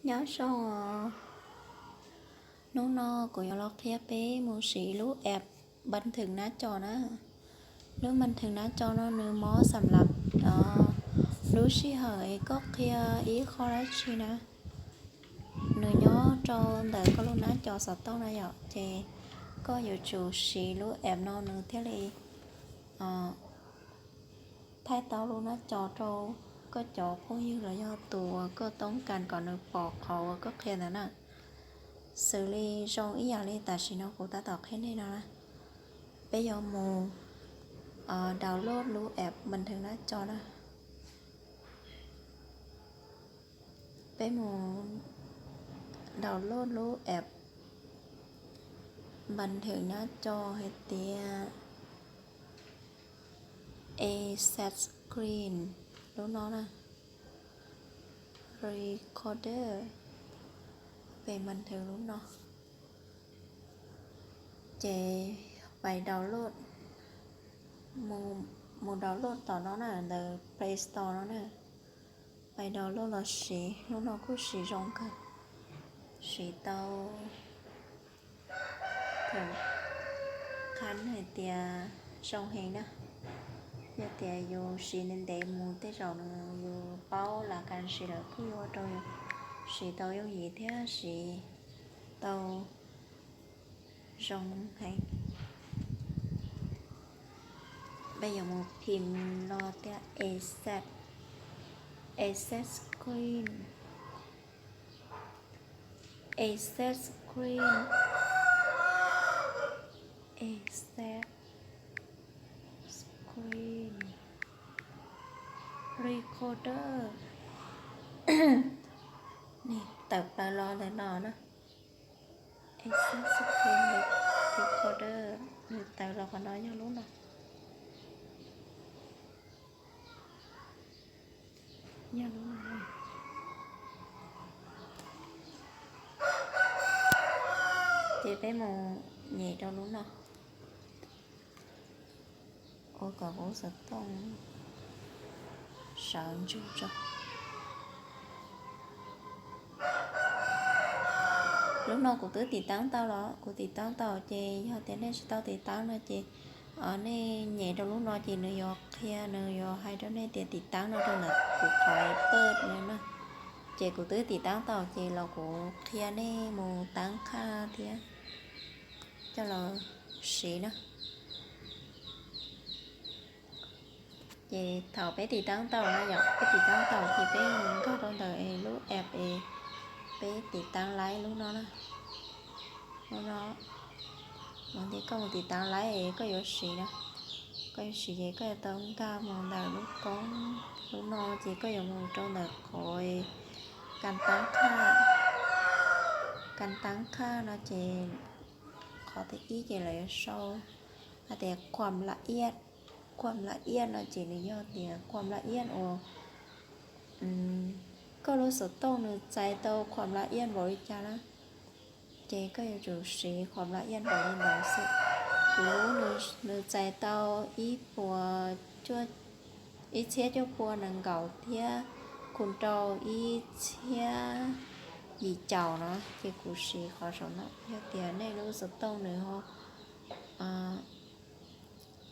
Nyob zoo os, hnub no kuv yuav los qhia peb mus siv lub app npas theem nab co na. Lub npas theem nab co no nws mob xam lab lub sij hawm es koj qhia ib qho dab tsi na, nws nyob rau ntawm koj lub nab co xov tooj na yom, ces koj yuav tsum siv lub app no nws thiaj li thaij tau lub nab co rau koj cov phooj ywg los yog tus uas koj toob kas kom nws pom qhov uas koj qhia ntawd na. Xws li zoo ib yam li tam sim no kuv tab tom qhia nej no na, peb yuav mus download lub app npas theem nab co na. Peb mus download lub app npas theem nab co hais tias Accept Screen lub no na, Recorder, peb npas theem lub no. Ces pais download, mus download tom no na, ntawm Play Store no na. Pais download los siv, lub no kuj siv zoo kawg, siv tau qhab hais tias zoo heev na. Yog tias yus siv ntev ntev mus tej zaum nws yus paub las kas siv lawm kuj yuav ua rau yus siv tau yooj yim thiab siv tau zoo heev. Peb yuav mus phim los tias Accept, Accept Screen, Accept Screen, Accept Screen Recorder. Nws tawm plaws los ntawm no na. Accept Screen Recorder, nws tawm los qhov no yog lub no. Yog lub no. Ces peb mus nyem rau lub no. Ua kom kuv xov tooj sawv ntsug tso. Lub no kuv twb tiv taab tau los, kuv tiv taab tau ces yog tias nej tsis tau tiv taab no ces nej nyem rau lub no ces nws yuav qhia, nws yuav hais rau nej tias tiv taab no rau ntawm kuv qhov pawj no na. Ces kuv twb tiv taab tau ces los kuv qhia nej mus taab qhaj thiab coj los siv na. Ces thaum peb tiv taab tau na yom, peb tiv taab tau ces peb mus nkag rau ntawm lub app es peb tiv taab laib lub no na. Lub no, ua ntej koj mus tiv taab laib es koj yuav siv na, koj yuav siv ces koj yuav tau nkag mus ntawm lub koob, lub no ces koj yuav mus rau ntawm qhov kas taab qhaj, kas taab qhaj no ces qhov thib ib ces lawv yuav sau hais tias ความละเอียด, ความละเอียด no ces nws yog tias ความละเอียด uas koj lub xov tooj nws txais tau ความละเอียด npaum li cas na, ces koj yuav tsum siv ความละเอียด npaum li ntawd xwb. Kuv lub nws txais tau ib puas, ib txhiab cuaj pua nees nkaum thiab khu rau ib txhiab yim caum no ces kuv siv qhov saum no. Yog tias nej lub xov tooj nws ho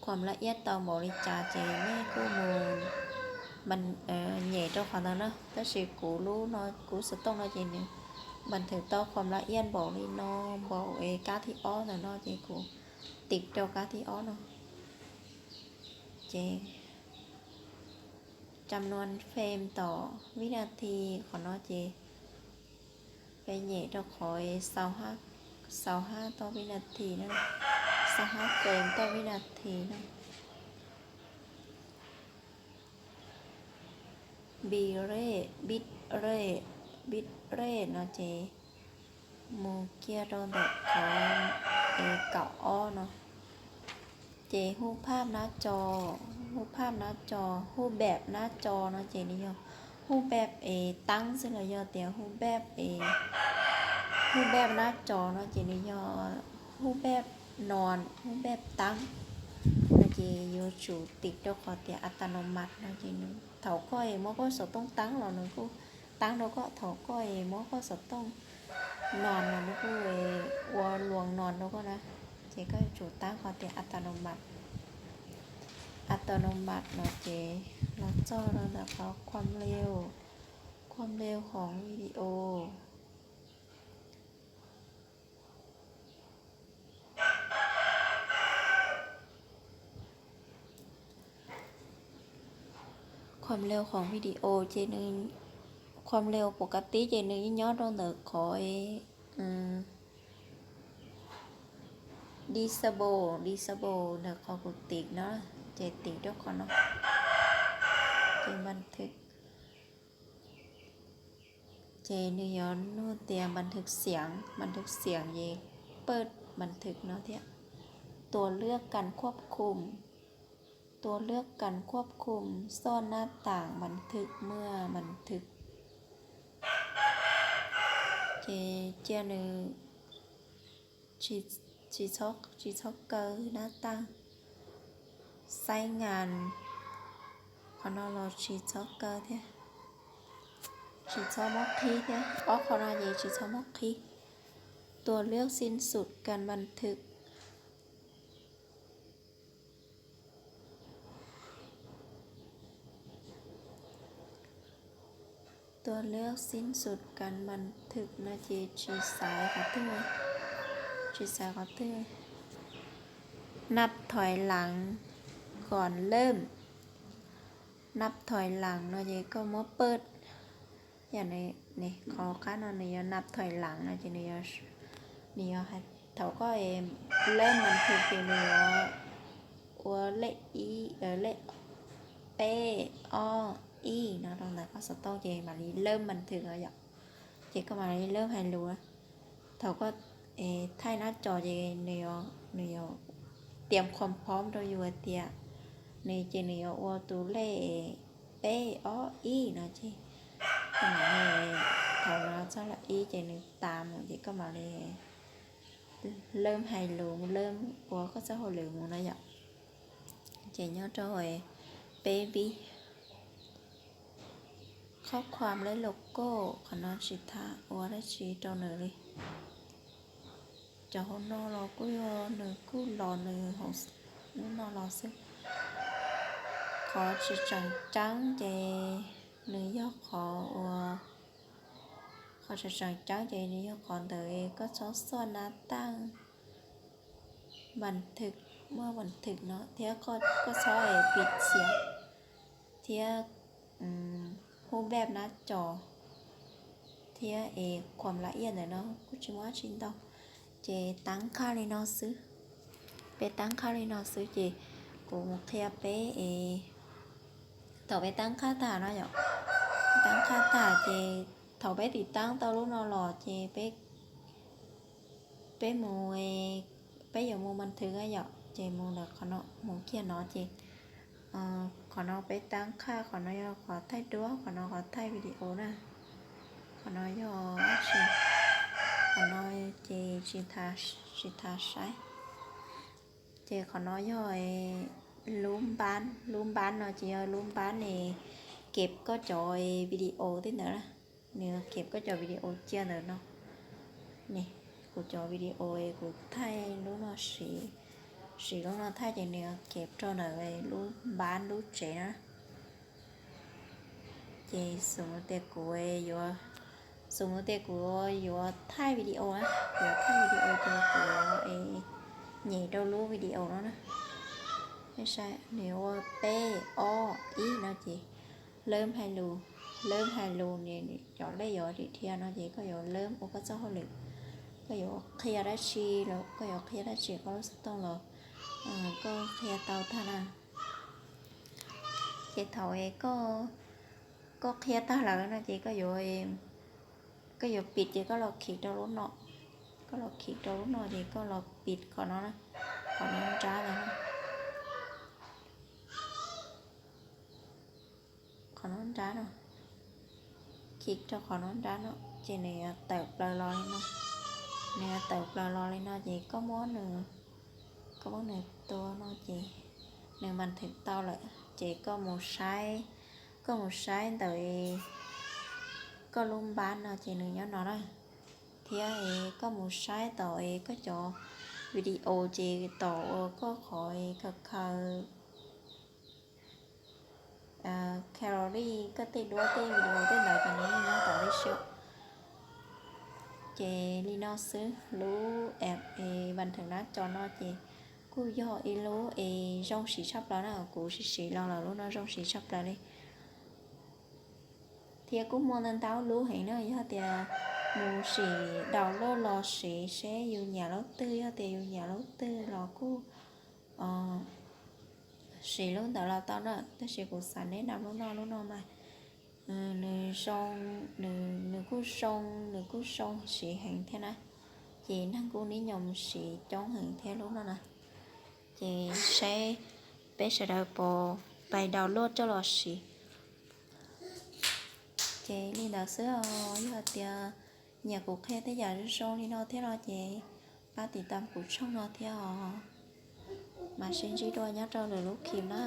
ความละเอียด tau npaum li cas ces nej kuj mus nyem rau qhov ntawd na. Tab sis kuv lub no, kuv xov tooj no ces nws บันทึก tau ความละเอียด npaum li no, npaum es kab thib ob ntawm no ces kuv tiv rau kab thib ob no. Ces จำนวน เฟรม ต่อ วินาที qhov no ces peb nyem rau qhov ซาวห้า ต่อวินาที no, ซาวห้า เฟรม ต่อวินาที no. Bitrate, bitrate, bitrate no ces mus kiag rau ntawm qhov kaum ob no. Ces รูปภาพหน้าจอ, รูปภาพหน้าจอ, รูปแบบหน้าจอ no ces nws yog รูปแบบ es taab xwb los yog tias รูปแบบ es รูปแบบหน้าจอ no ces nws yog รูปแบบนอน, รูปแบบ taab. No ces yuav tsum tiv rau qhov tias อัตโนมัติ no ces nws, thaum koj muab koj xov tooj taab los nws kuj taab rau koj thaum koj muab koj xov tooj no los nws kuj ua luas no rau koj na. Ces koj yuav tsum taab qhov tias a ta no mas, a ta no mas no ces los txog rau ntawm qhov ความเร็ว, ความเร็วของวิดีโอ. ความเร็วของวิดีโอ ces nws, ความเร็วปกติ ces nws yeej nyob rau ntawm qhov disable, disable ntawm qhov kuv tim no, ces tim rau qhov no, ces บันทึก. Ces nws yuav nug tias บันทึกเสียง, บันทึกเสียง ces pawj บันทึก no thiab. ตัวเลือกการควบคุม, ตัวเลือกการควบคุม ซ่อนหน้าต่างบันทึกเมื่อบันทึก. Ces cia nws tsis txhob, tsis txhob kaw หน้าต่าง, ใช้งาน, qhov no los tsis txhob kaw thiab, tsis txhob muab qhib thiab, ob qhov no ces tsis txhob muab qhib. ตัวเลือกสิ้นสุดการบันทึก ตัวเลือกสิ้นสุดการบันทึก no ces tsis xaiv qhov twg, tsis xaiv qhov twg. นับถอยหลังก่อนเริ่ม, นับถอยหลัง no ces koj muab pawj, yog qhov qab no nws yuav นับถอยหลัง no ces nws yuav hais, thaum koj lej mas thwm ces nws yuav ua lej ib, lej peb, ob, ib no rau ntawm koj xov tooj ces mam li lej mas thwm no yom. Ces koj mam li lej hais lus. Thaum koj thaij nab co ces nws yuav tiam qhuam phom rau yus hais tias, nws ces nws yuav ua tus lej peb, ob, ib no ces koj mam li, thaum no txog lej ib ces nws tas mus ces koj mam li lej hais lus, lej ua koj txoj hauj lwm mus no yom. Ces nyob rau peb vib, qhob khuam lej logo, qhov no tsis tas ua dab tsi rau nws li. Cov hauv no los kuj yog nws kuj los nws hauv lub no los xwb. Qhov tsis tseem ceeb ces nws yog qhov uas, qhov tsis tseem ceeb ces nws yog qhov ntawd koj txhob xoj nav taaj npas thwm, muaj npas thwm no thiab koj txhob es pim xiav thiab hu npej nab co thiab es khuam la iaj ntawm no kuj tsis muaj dab tsi ntau. Ces tab qhaj li no xwb, peb tab qhaj li no xwb ces kuv mus qhia peb es thaum peb tab qhaj tag no yom, tab qhaj tag ces thaum peb tiv tab tau lub no los ces peb, peb mus, peb yuav mus npas thwm yom, ces mus ntawm qhov no, mus kiag no ces qhov no peb tab qhaj, qhov no yog qhov thaij duab, qhov no qhov thaij video na. Qhov no yog, qhov no ces tsis tas saib. Ces qhov no yog lub npab, lub npab no ces yog lub npab ne, kev koj cov video tej ntawd na, nws yuav kev koj cov video cia ntawm no. Ne, kuv cov video es kuv thaij lub no, siv lub no thaij ces nws yuav kev rau ntawm lub npab lub tsev no. Ces xws tias kuv yuav, xws tias kuv yuav thaij video na, kuv yuav thaij video ces kuv nyem rau lub video no na. Saib, nws yuav ua peb, ob, ib no ces lawv hais lus, lawv hais lus ne, cov lej yuav dim dhia no ces koj yuav lawv ua koj txoj hauj lwm, koj yuav qhia dab tsi los, koj yuav qhia dab tsi koj lub xov tooj los koj qhia tau tag na. Ces thaum koj qhia tag lawm no ces koj yuav, koj yuav pim ces koj los khij rau lub no, koj los khij rau lub no ces koj los pim qhov no, qhov no nrab no, qhov no nrab no, khij rau qhov no nrab no ces nws yuav tawm plaws los li no. Nws yuav tawm plaws los li no ces koj muab nws, koj muab nws tua no ces nws npas thwm tau lawm ces koj mus saib, koj mus saib ntawm koj lub npab no ces nws nyob no na. Thiab es koj mus saib tom es koj cov video ces tom uas koj qhov es khaws khaws calorie, koj tej duab tej video tej ntawd ces nws yeej nyob tom li xwb. Ces li no xwb, lub app es Văn Thưởng Nắp Chọn no ces kuj yog ib lub es zoo siv tshaj plaws na, kuv siv siv los lawm lub no zoo siv tshaj plaws li. Thiab kuj muaj ntau ntau lub heev na, yog tias mus sim download los siv seb yus nyiam lub twg, yog tias yus nyiam lub twg los kuj siv lub ntawd los tau na, tab sis kuv xav neb na lub no, lub no mas nws zoo, nws kuj zoo, nws kuj zoo siv heev thiab na. Ces neeg kuj nib nyoos siv coob heev thiab lub no na. Ces seb peb sawv daws puas pais download coj los siv. Ces li ntawd xwb os, yog tias nyiam kuv qhia tej yam zoo zoo li no thiab no ces pab tiv tam kuv tshooj no thiab os. Mam sib ntsib dua nyob rau lwm lub clip na.